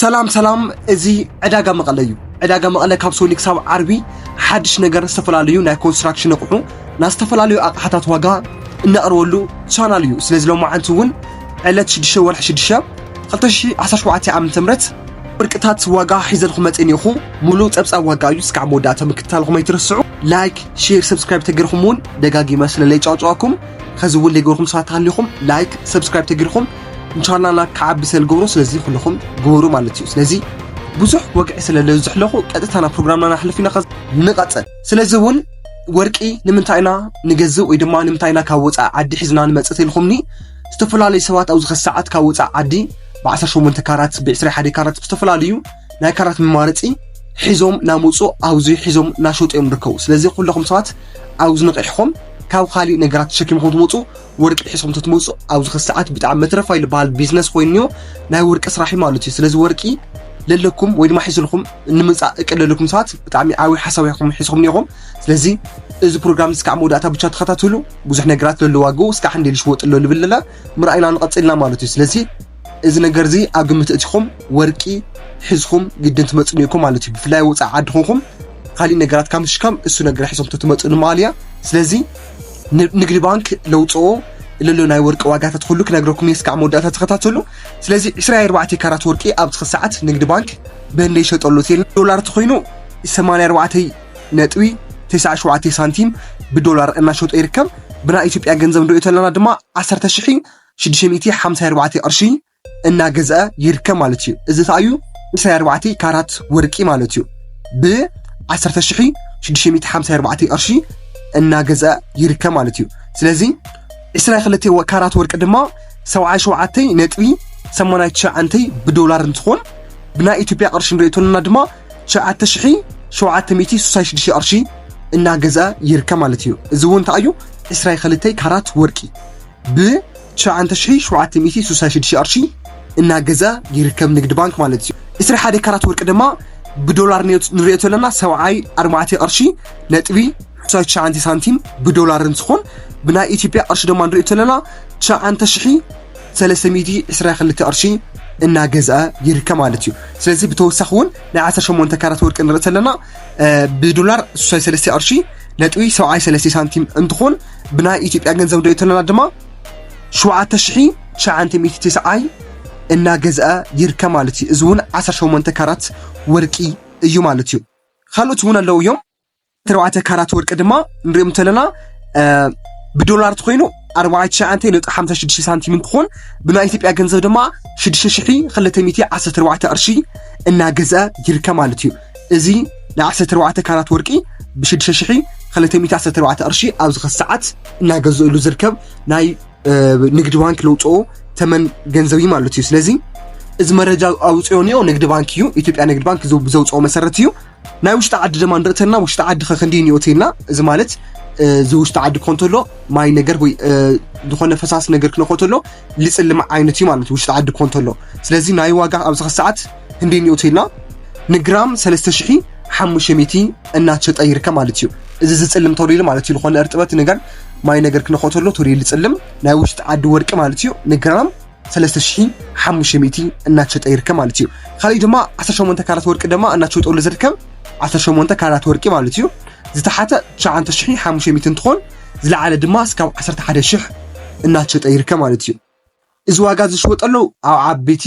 ሰላም ሰላም፣ እዚ ዕዳጋ መቐለ እዩ። ዕዳጋ መቐለ ካብ ሰኒ ክሳብ ዓርቢ ሓድሽ ነገር፣ ዝተፈላለዩ ናይ ኮንስትራክሽን ኣቑሑ፣ ናይ ዝተፈላለዩ ኣቕሓታት ዋጋ እነቕርበሉ ቻናል እዩ። ስለዚ ሎማዓንቲ እውን ዕለት ሽዱሽተ ወርሒ ሽዱሽተ ክልተ ሽሕ ዓሰርተ ሸውዓተ ዓመተ ምህረት ወርቅታት ዋጋ ሒዘልኩም መፅእ እኒኹ። ሙሉእ ፀብፃብ ዋጋ እዩ። እስካዕ መወዳእታ ምክትታልኩም ኣይትረስዑ። ላይክ፣ ሼር፣ ሰብስክራይብ ተገይርኩም እውን ደጋጊመ ስለለይ ጫውጫዋኩም ከዚ እውን ዘይገበርኩም ሰባት ተሃሊኹም ላይክ፣ ሰብስክራይብ ተገይርኩም ንቻናልና ክዓቢ ስለ ዝገብሮ፣ ስለዚ ኩልኹም ግበሩ ማለት እዩ። ስለዚ ብዙሕ ወግዒ ስለ ዘብዝሕለኹ ቀጥታ ናብ ፕሮግራምና ናሕልፍ ኢና። ከዚ ንቐጽል። ስለዚ እውን ወርቂ ንምንታይ ኢና ንገዝእ ወይ ድማ ንምንታይ ኢና ካብ ወፃኢ ዓዲ ሒዝና ንመፅእ ተልኩምኒ? ዝተፈላለዩ ሰባት ኣብዚ ኸዚ ሰዓት ካብ ወፃኢ ዓዲ ብ ዓሰርተ ሸሞንተ ካራት፣ ብ ዕስራ ሓደ ካራት፣ ብዝተፈላለዩ ናይ ካራት መማረፂ ሒዞም ናመፁ ኣብዚ ሒዞም ናሸጡ እዮም ዝርከቡ። ስለዚ ኩለኹም ሰባት ኣብዚ ንቕሕኹም ካብ ካሊእ ነገራት ተሸኪምኩም ትመፁ፣ ወርቂ ሒዝኩም ትመፁ ኣብዚ ኸዚ ሰዓት ብጣዕሚ መትረፋይ ዝበሃል ቢዝነስ ኮይኑ ናይ ወርቂ ስራሕ እዩ ማለት እዩ። ስለዚ ወርቂ ለለኩም ወይ ድማ ሒዝልኩም ንምፃእ እቅድ ለለኩም ሰባት ብጣዕሚ ዓብዪ ሓሳብ ኢኹም ሒዝኩም እኒኹም። ስለዚ እዚ ፕሮግራም እስካዕ መወዳእታ ብቻ ተኸታተሉ። ብዙሕ ነገራት ለሎ ዋግኡ እስካዕ ክንደይ ዝሽወጥ ኣሎ ልብል ለለ ምርኣይና ንቐፅልና ማለት እዩ። ስለዚ እዚ ነገር እዚ ኣብ ግምት እቲኹም ወርቂ ሒዝኩም ግድን ትመፅኡ እኒኹም ማለት እዩ። ብፍላይ ወፃኢ ዓዲ ኾንኩም ካሊእ ነገራት ካብ ምሽካም እሱ ነገር ሒዞም ትመፅኡ ንምባል እያ። ስለዚ ን-፣ ንግዲ ባንክ ለውፅኦ ለሎ ናይ ወርቂ ዋጋታት ኩሉ ክነግረኩም እየ። እስካዕ መወዳእታ ተኸታተሉ። ስለዚ ዕስራ ኣርባዕተ ካራት ወርቂ ኣብዚ ኸዚ ሰዓት ንግዲ ባንክ ብህንደይ ይሸጠሉ ቴል ዶላር ተኾይኑ ሰማንያ ኣርባዕተ ነጥቢ ተስዓ ሸውዓተ ሳንቲም ብዶላር እናሸጦ ይርከብ። ብናይ ኢትዮጵያ ገንዘብ ንሪኦ ተለና ድማ ዓሰርተ ሽሕ ሽዱሽተ ሚእቲ ሓምሳ ኣርባዕተ ቅርሺ እናገዝአ ይርከብ ማለት እዩ። እዚ እንታይ እዩ? ዕስራ ኣርባዕተ ካራት ወርቂ ማለት እዩ። ብ ዓሰርተ ሽሕ ሽዱሽተ ሚእቲ ሓምሳ ኣርባዕተ ቅርሺ እናገዝአ ይርከብ ማለት እዩ። ስለዚ ዕስራ ክልተ ወ-፣ ካራት ወርቂ ድማ ሰብዓ ሸውዓተ ነጥቢ ሰማንያ ትሽዓተ ብዶላር እንትኾን ብናይ ኢትዮጵያ ቅርሺ ንሪኦ ተለና ድማ ትሽዓተ ሽሕ ሸውዓተ ሚእቲ ስሳ ሽዱሽተ ቅርሺ እናገዝአ ይርከብ ማለት እዩ። እዚ እውን እንታይ እዩ? ዕስራ ክልተ ካራት ወርቂ ብ ትሽዓተ ሽሕ ሸውዓተ ሚእቲ ስሳ ሽዱሽተ ቅርሺ እናገዝአ ይርከብ ንግዲ ባንክ ማለት እዩ። ዕስራ ሓደ ካራት ወርቂ ድማ ብዶላር ንሪኦ፣ ንሪኦ ተለና ሰብዓይ ኣርባዕተ ቅርሺ ነጥቢ ስሳ ትሽዓተ ሳንቲም ብዶላር እንትኾን ብናይ ኢትዮጵያ ቅርሺ ድማ ንሪኦ ተለና ትሽዓተ ሽሕ ሰለስተ ሚእቲ ዕስራ ክልተ ቅርሺ እናገዝአ ይርከብ ማለት እዩ። ስለዚ ብተወሳኺ እውን ናይ ዓሰርተ ሸሞንተ ካራት ወርቂ ንርኢ ተለና፣ እ፣ ብዶላር ስሳ ሰለስተ ቅርሺ ነጥቢ ሰብዓይ ሰለስተ ሳንቲም እንትኾን ብናይ ኢትዮጵያ ገንዘብ ንሪኦ ተለና ድማ ሸውዓተ ሽሕ ትሽዓተ ሚእቲ ተስዓይ እናገዝአ ይርከብ ማለት እዩ። እዚ እውን ዓሰርተ ሸሞንተ ካራት ወርቂ እዩ ማለት እዩ። ካልኦት እውን ኣለዉ እዮም። ኣርባዕተ ካራት ወርቂ ድማ ንሪኦም እንተለና፣ እ፣ ብዶላር ተኾይኑ ኣርባዕተ ትሽዓተ ነጥቢ ሓምሳ ሽዱሽተ ሳንቲም እንትኾን ብናይ ኢትዮጵያ ገንዘብ ድማ ሽዱሽተ ሽሕ ክልተ ሚእቲ ዓሰርተ ኣርባዕተ ቅርሺ እናገዝአ ይርከብ ማለት እዩ። እዚ ናይ ዓሰርተ ኣርባዕተ ካራት ወርቂ ብሽዱሽተ ሽሕ ክልተ ሚእቲ ዓሰርተ ኣርባዕተ ቅርሺ ኣብዚ ኸዚ ሰዓት እናገዝእሉ ዝርከብ ናይ፣ እ፣ ንግዲ ባንክ ለውፅኦ ተመን ገንዘብ እዩ ማለት እዩ። ስለዚ እዚ መረጃ ኣውፅኦ እኒኦ ንግዲ ባንክ እዩ፣ ኢትዮጵያ ንግዲ ባንክ ዘው-፣ ብዘውፅኦ መሰረት እዩ። ናይ ውሽጢ ዓዲ ድማ ንርኢ ተለና ውሽጢ ዓዲ ኸ ክንደይ እኒኦ ተልና፣ እዚ ማለት፣ እ፣ እዚ ውሽጢ ዓዲ ኮን ተሎ ማይ ነገር ወይ፣ እ፣ ዝኾነ ፈሳሲ ነገር ክንኾ ተሎ ልፅልም ዓይነት እዩ ማለት ውሽጢ ዓዲ ኮን ተሎ። ስለዚ ናይ ዋጋ ኣብዚ ኸዚ ሰዓት ክንደይ እኒኦ ተልና ንግራም ሰለስተ ሽሕ ሓሙሽተ ሚእቲ እናተሸጠ ይርከብ ማለት እዩ። እዚ ዝፅልም ተሪሉ ማለት እዩ ዝኾነ እርጥበት ነገር ማይ ነገር ክንኾ ተሎ ተሪሉ ዝፅልም ናይ ውሽጢ ዓዲ ወርቂ ማለት እዩ ንግራም ሰለስተ ሽሕ ሓሙሽተ ሚእቲ እናተሸጠ ይርከብ ማለት እዩ። ካሊእ ድማ ዓሰርተ ሸሞንተ ካራት ወርቂ ድማ እናተሸጠሉ ዝርከብ ዓሰርተ ሸሞንተ ካራት ወርቂ ማለት እዩ። ዝተሓተ ትሽዓተ ሽሕ ሓሙሽተ ሚእቲ እንትኾን ዝለዓለ ድማ እስካብ ዓሰርተ ሓደ ሽሕ እናተሸጠ ይርከብ ማለት እዩ። እዚ ዋጋ ዝሽወጠሉ ኣብ ዓበይቲ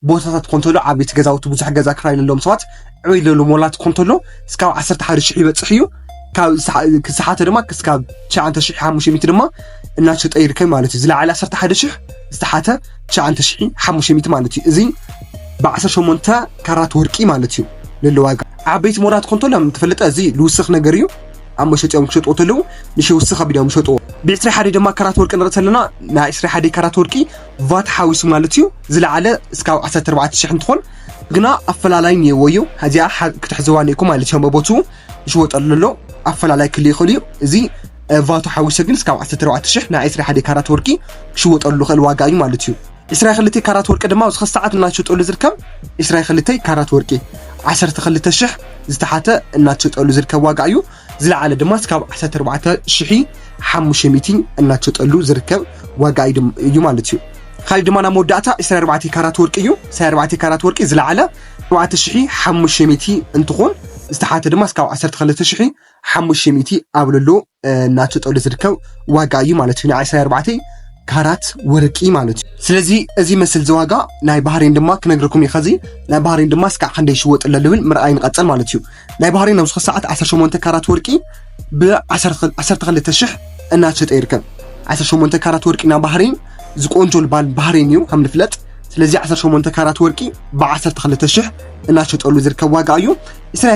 ቦታታት ኮንተሎ ዓበይቲ ገዛውቲ ብዙሕ ገዛ ክራይ ዘለዎም ሰባት ዕብይ ለሉ ሞላት ኮንተሎ እስካብ ዓሰርተ ሓደ ሽሕ ይበፅሕ እዩ። ካብ ዝሓ-፣ ክስሓተ ድማ ክስካብ ትሽዓተ ሽሕ ሓሙሽተ ሚእቲ ድማ እናተሸጠ ይርከብ ማለት እዩ። ዝለዓለ ዓሰርተ ሓደ ሽሕ ዝተሓተ ትሽዓተ ሽሕ ሓሙሽተ ሚእቲ ማለት እዩ። እዚ ብ ዓሰርተ ሸሞንተ ካራት ወርቂ ማለት እዩ ለሎ ዋጋ። ዓበይቲ ሞላት ኮንተሎ ከም ትፈልጠ እዚ ልውስኽ ነገር እዩ። ኣብ መሸጢኦም ክሸጥዎ ተለዉ ንሸውሲ ከቢዶም ይሸጥዎ። ብ ዕስራ ሓደ ድማ ካራት ወርቂ ንርኢ ተለና ናይ ዕስራ ሓደ ካራት ወርቂ ቫት ሓዊሱ ማለት እዩ ዝለዓለ እስካብ ዓሰርተ ኣርባዕተ ሽሕ እንትኾን ግና ኣፈላላይ እኒአዎ እዩ። እዚኣ ሓ-፣ ክትሕዝዋ እኒአኩም ማለት እዩ። በቦቱ ይሽወጠሉ ኣሎ ኣፈላላይ ክልእ ይኽእል እዩ። እዚ፣ እ፣ ቫቱ ሓዊሱ ግን እስካብ ዓሰርተ ኣርባዕተ ሽሕ ናይ ዕስራ ሓደ ካራት ወርቂ ክሽወጠሉ ዝኽእል ዋጋ እዩ ማለት እዩ። ዕስራ ክልተ ካራት ወርቂ ድማ ኣብዚ ኸዚ ሰዓት እናተሸጠሉ ዝርከብ ዕስራ ክልተ ካራት ወርቂ ዓሰርተ ክልተ ሽሕ ዝተሓተ እናተሸጠሉ ዝርከብ ዋጋ እዩ። ዝለዓለ ድማ እስካብ ዓሰርተ ኣርባዕተ ሽሕ ሓሙሽተ ሚእቲ እናተሸጠሉ ዝርከብ ዋጋ እዩ ድም-፣ እዩ ማለት እዩ። ካልእ ድማ ናብ መወዳእታ ዕስራ ኣርባዕተ ካራት ወርቂ እዩ። ዕስራ ኣርባዕተ ካራት ወርቂ ዝለዓለ ኣርባዕተ ሽሕ ሓሙሽተ ሚእቲ እንትኾን ዝተሓተ ድማ እስካብ ዓሰርተ ክልተ ሽሕ ሓሙሽተ ሚእቲ ኣብ ልሎ እናተጠሉ ዝርከብ ዋጋ እዩ ማለት እዩ። ናይ ዕስራ ኣርባዕተ ካራት ወርቂ ማለት እዩ። ስለዚ እዚ መስል እዚ ዋጋ ናይ ባህሬን ድማ ክነግረኩም እዩ። ከዚ ናይ ባህሬን ድማ እስካዕ ክንደይ ይሽወጥ ኣሎ ልብል ምርኣይ ንቐጽል ማለት እዩ። ናይ ባህሬን ኣብዚ ሰዓት ዓሰርተ ሸሞንተ ካራት ወርቂ ብ ዓሰርተ ክልተ ሽሕ እናተሸጠ ይርከብ። ዓሰርተ ሸሞንተ ካራት ወርቂ ናይ ባህሬን ዝቆንጆ ልባል ባህሬን እዩ ከም ንፍለጥ። ስለዚ ዓሰርተ ሸሞንተ ካራት ወርቂ ብ ዓሰርተ ክልተ ሽሕ እናተሸጠሉ ዝርከብ ዋጋ እዩ። ዕስራ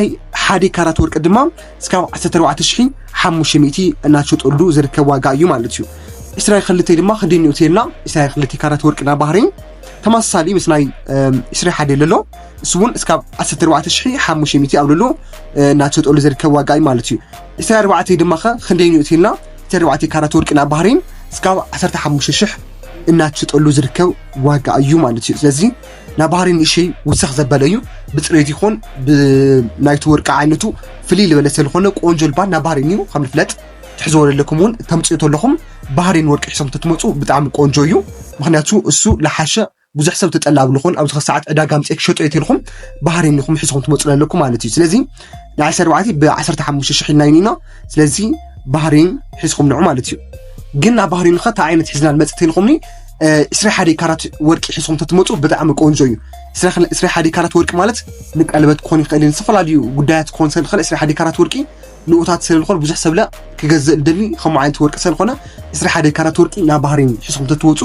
ሓደ ካራት ወርቂ ድማ እስካብ ዓሰርተ ኣርባዕተ ሽሕ ሓሙሽተ ሚእቲ እናተሸጠሉ ዝርከብ ዋጋ እዩ ማለት እዩ። ዕስራ ክልተ ድማ ክንደይ ንእትየልና ዕስራ ክልተ ካራት ወርቂ ናይ ባህሬን ተመሳሳሊ ምስ ናይ ዕስራ ሓደ ለሎ እሱ እውን እስካብ ዓሰርተ ኣርባዕተ ሽሕ ሓሙሽተ ሚእቲ ኣብ ልሎ እናተሸጠሉ ዝርከብ ዋጋ እዩ ማለት እዩ። ዕስራ ኣርባዕተ ድማ ኸ ክንደይ ንእትየልና ዕስራ ኣርባዕተ ካራት ወርቂ ናይ ባህሬን እስካብ ዓሰርተ ሓሙሽተ ሽሕ እናተሸጠሉ ዝርከብ ዋጋ እዩ ማለት እዩ። ስለዚ ናይ ባህሬን ንእሽተይ ውሰኽ ዘበለ እዩ። ብፅሬት ይኹን ብናይቲ ወርቂ ዓይነቱ ፍልይ ዝበለ ስለዝኾነ ቆንጆ ልባል ናይ ባህሬን እዩ ከም ንፍለጥ። ትሕዝዎ ዘለኩም እውን ተምፅኡ ተለኹም ባህሬን ወርቂ ሒዞም ተትመፁ ብጣዕሚ ቆንጆ እዩ። ምክንያቱ እሱ ለሓሸ ብዙሕ ሰብ ተጠላብ ልኾን ኣብዚ ሰዓት ዕዳጋ ምፅእ ክሸጦ እየ ተልኹም ባህሬን ኢኹም ሒዝኹም ትመፁ ኣለኩም ማለት እዩ። ስለዚ ናይ ዓሰርተ ኣርባዕተ ብ ዓሰርተ ሓሙሽተ ሽሕ ኢልና ኢና። ስለዚ ባህሬን ሒዝኹም ንዑ ማለት እዩ። ግን ናብ ባህሬን ኸ እንታይ ዓይነት ሒዝና ንመፅእ ተልኹምኒ ዕስራ ሓደ ካራት ወርቂ ሒዝኹም ተትመፁ ብጣዕሚ ቆንጆ እዩ። ዕስራ ሓደ ካራት ወርቂ ማለት ንቀለበት ክኾን ይኽእል እዩ፣ ዝተፈላለዩ ጉዳያት ክኾን ስለ ዝኽእል ዕስራ ሓደ ካራት ወርቂ ንኡታት ስለ ዝኾነ ብዙሕ ሰብ ለ ክገዝእ ልደሊ ከምኡ ዓይነት ወርቂ ስለ ዝኾነ ዕስራ ሓደ ካራት ወርቂ ናብ ባህሬን ሒዝኹም ተትወፁ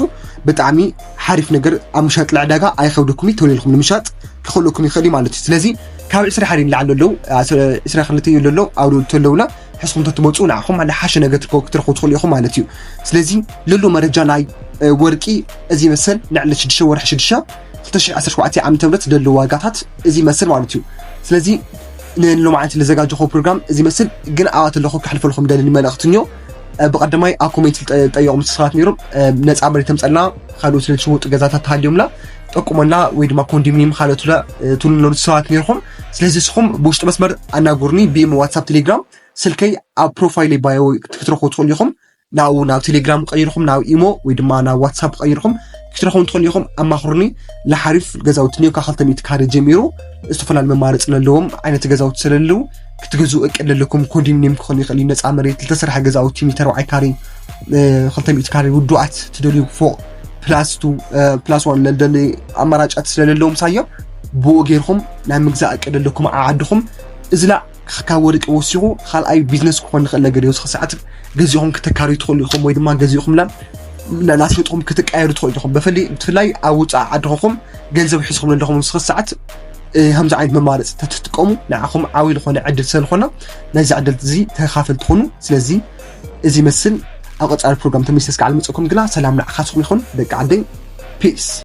ብጣዕሚ ሓሪፍ ነገር ኣብ ምሻጥ ዕዳጋ ኣይኸብደኩም እዩ። ተወሊልኩም ንምሻጥ ክኽእለኩም ይኽእል እዩ ማለት እዩ። ስለዚ ካብ ዕስራ ሓደ ንላዕሊ ኣለዉ ዕስራ ክልተ እዩ ለሎ ኣብ ተለውላ ሒዝኹም ተትመፁ ንዓኹም ሓደ ሓሸ ነገር ክትረኽቡ ትኽእሉ ኢኹም ማለት እዩ። ስለዚ ለሎ መረጃ ናይ ወርቂ እዚ መሰል ንዕሊ ሽዱሽተ ወርሒ ሽዱሽተ ክልተ ሽሕ ዓሰርተ ሸውዓተ ዓመተ ምህረት ለሎ ዋጋታት እዚ መስል ማለት እዩ። ስለዚ ንሎማዓንቲ ለዘጋጀኹ ፕሮግራም እዚ መስል ግን ኣዋት ኣለኹ ክሕልፈልኩም ደሊ መልእኽትንዮ። ብቐዳማይ ኣብ ኮሜንት ጠየቑም ሰባት ነይሮም ነፃ መሬት ተምፀልና ካልኦት ስለዝሽወጡ ገዛታት ተሃልዮምላ ጠቁመና ወይ ድማ ኮንዶሚኒየም ካልኦት ትብሉ ሰባት ነይርኩም። ስለዚ ንስኹም ብውሽጢ መስመር ኣናጉርኒ ብኢሞ ዋትሳፕ ቴሌግራም ስልከይ ኣብ ፕሮፋይለይ ባዮ ክትረኽቡ ትኽእሉ ኢኹም። ናብኡ ናብ ቴሌግራም ቀይርኩም ናብ ኢሞ ወይ ድማ ናብ ዋትሳፕ ቀይርኩም ክትረኽቡ ትኽእሉ ኢኹም። ኣማኽሩኒ። ለሓሪፍ ገዛውቲ ኒዮካ ክልተ ሚእቲ ካሬ ጀሚሩ ዝተፈላለዩ መማረፂ ዘለዎም ዓይነት ገዛውቲ ስለለዉ ክትገዝኡ እቅድ ዘለኩም ኮንዶሚኒየም ክኾን ይኽእል እዩ። ነፃ መሬት ዝተሰርሐ ገዛውቲ ሚእቲ ኣርባዕተ ካሬ ክልተ ሚእቲ ካሬ ውዱኣት ትደልዩ ፎቕ ፕላስ ቱ ፕላስ ዋን ለደሊ ኣማራጫት ስለለለዎም ሳዮ ብኡ ገይርኩም ናይ ምግዛእ እቅድ ኣለኩም ዓዓድኹም እዝላ ካብ ወርቂ ወሲኹ ካልኣይ ቢዝነስ ክኾን ይኽእል ነገር እዩ። ሰዓት ገዚኹም ክተካርዩ ትኽእሉ ኢኹም ወይ ድማ ገዚኹም ላ ናስወጥኹም ክትቀየሩ ትኽእሉ ኢኹም። ብፍላይ ኣብ ውፃእ ዓዲ ኾንኩም ገንዘብ ሒዝኹም ዘለኹም ንስኽ ሰዓት ከምዚ ዓይነት መማረፂ ተትጥቀሙ ንዓኹም ዓብዪ ዝኾነ ዕድል ስለዝኾነ ናይዚ ዕድል እዚ ተኻፈል ትኾኑ። ስለዚ እዚ መስል ኣብ ቀፃሊ ፕሮግራም ተመልሰ እስካዕ ልመፀኩም ግና ሰላም ንዓኻትኩም ይኹን ደቂ ዓደይ። ፒስ።